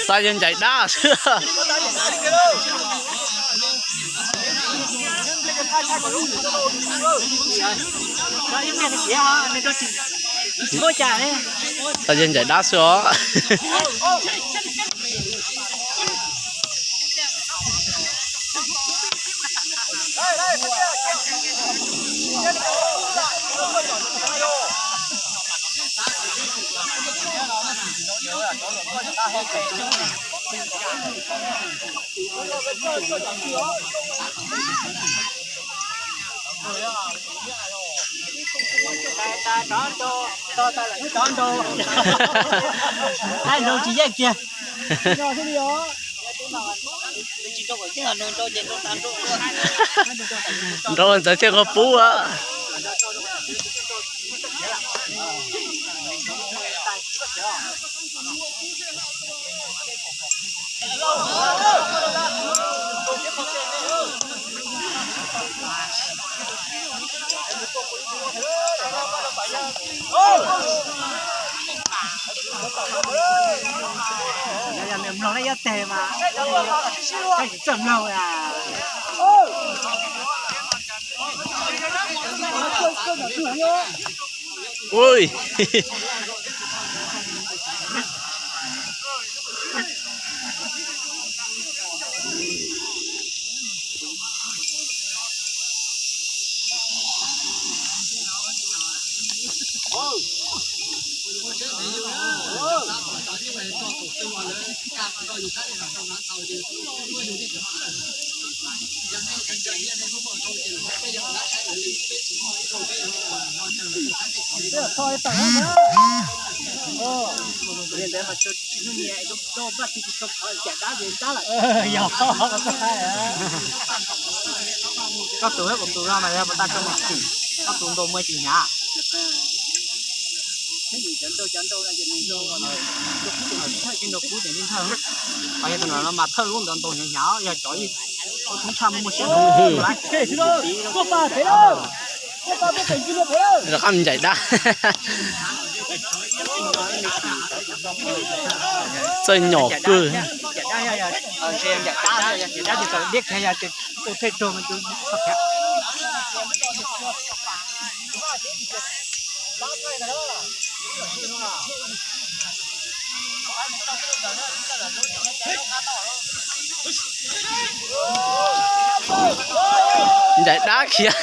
Xav yog ncaim dab xwb. Xav yog ncaim dab xwb os. Nrau tsis yeej kiag. Nrau ntawd thiaj kho pub a. Mloog ne ib teg mas tsis txawj mloog. Ui. Koj tus, koj tus no mas yog puas tau coj mus tsim, koj tus ntaus muaj tsis hnyav. Cov ntaus, cov ntaus no ces nws ntaus, ntaus kub ces nws thawj, ntaus kub ces nws thawj. Ho yog tus no mas thawj lub ntawd ntaus hnyav hnyav, yog cov ib tug tshaj muaj siab lawm. Rov qab ncaim dab. Txawj nyom kawg. Ncaim dab khiav.